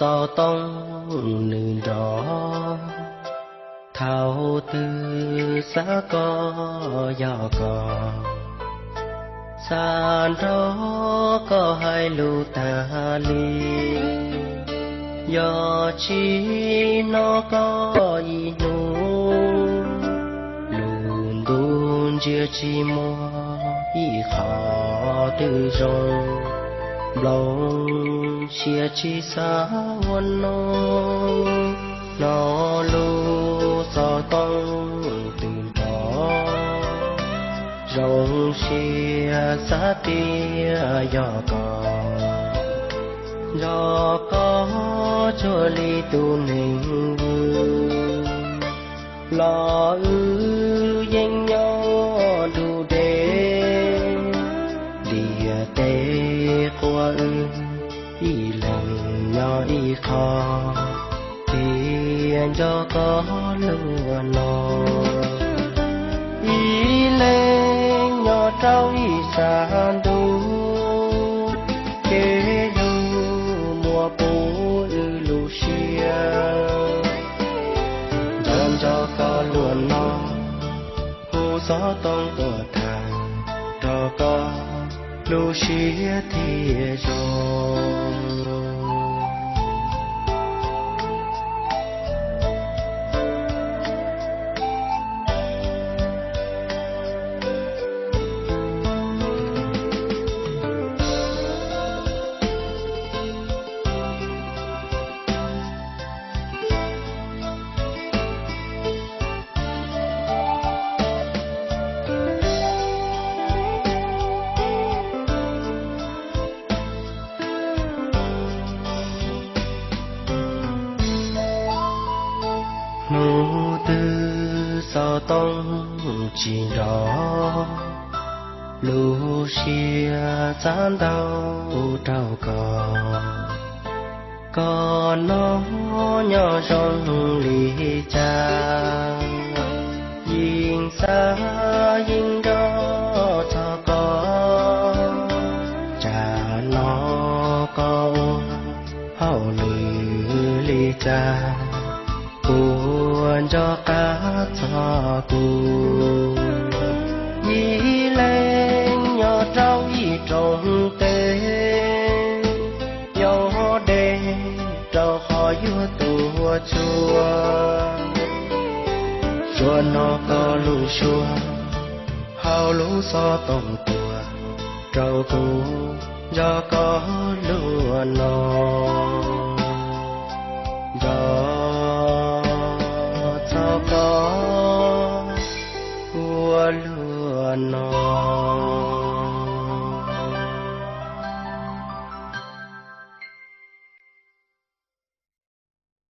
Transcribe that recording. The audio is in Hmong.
xov tooj nws nrov. Thaum twg xav koj yog koj, xav nrog koj hais lus tag li. Yog tsis hnov koj ib hnub, lus ntuj ntsia tsis muaj ib qho twg zoo. Nplooj siab tsis xav ua noog, hnov lub xov tooj twb nrov. Zoo siab xav tias yog koj, nrog koj cuag li tus neeg vwm, los wb yeej nyob nrug deb. Ntiaj teb quas wb ib leeg nyob ib qho, thiaj nco koj luag no. Ib leeg nyob rau ib sab ntuj, kev hlub muaj puv wb lub siab. Nco nco koj luag no, hu xov tooj tuaj tag, nrog koj lub siab thiaj zoo. Hnub twg xov tooj tsis nrov, lub siab xav ntau rau koj. Koj no nyob zoo li cas, yeej xav yeej nco txog koj. Tsam no koj ua hauj lwm li cas, puas nco qab txog kuv? Ib leeg nyob rau ib rooj teb, nyob deb rau qhov yuav tuaj txhua. Tsuas hnov koj lub suab hauv lub xov tooj tuaj rau kuv, nco koj luag no, nco txog koj.